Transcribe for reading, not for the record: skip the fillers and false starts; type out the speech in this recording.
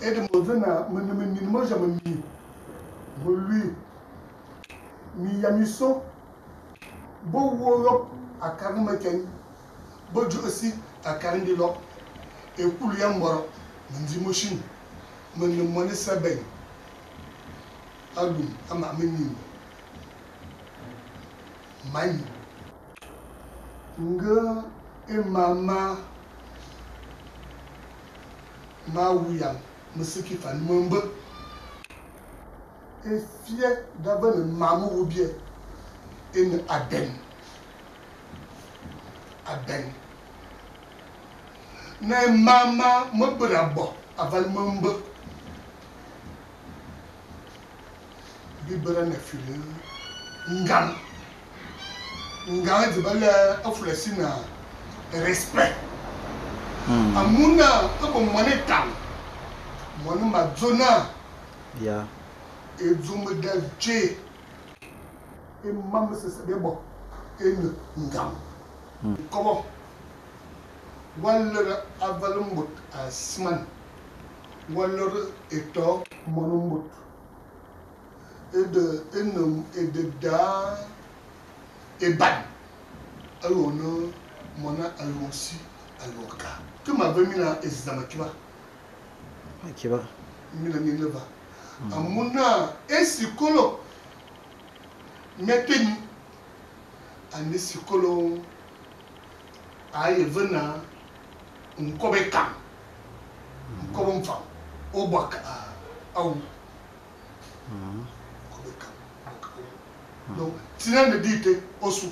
Éde me ve naa me ne menii môzame mii, melui, mii ya minsô, be wu ôyôp akal mekèñ, be dju'u si akal mbilokh, ékulu ya mbôrô, mendzim ôshiñ, me ne moan ése abeng, alum é makh m'éning ma nyi. Nge é mam maa ma wuyang me se ki faa me mbe. Éfiè da vene mam wu biè é ne abeng, abeng. Naa é mam maa me bera bo aval me mbe. Bi berane fili ngang. Ngang é dzeba lè éfulasi naa respect. Amu naa é bo moan étam, moan ma dzô naa, É dzôm da djié é mam mesese bia bo é ne ngang. Nkobo wa lere aval môt a siman, wa lere éto moan môt. Éde é ne édedaa éban éyong ne moan ayong si ayong kaa. Ke ma ve mina ézizang akiba. Akiba. Mina mi ne va. Amu naa é sikôlô mia té ñi, a ne sikôlô aa ye ve naa nkobe ékang, nkobe nfam ô bo awu. Nkobe ékang ô bo awu. Donc, tsinane di té ôsu.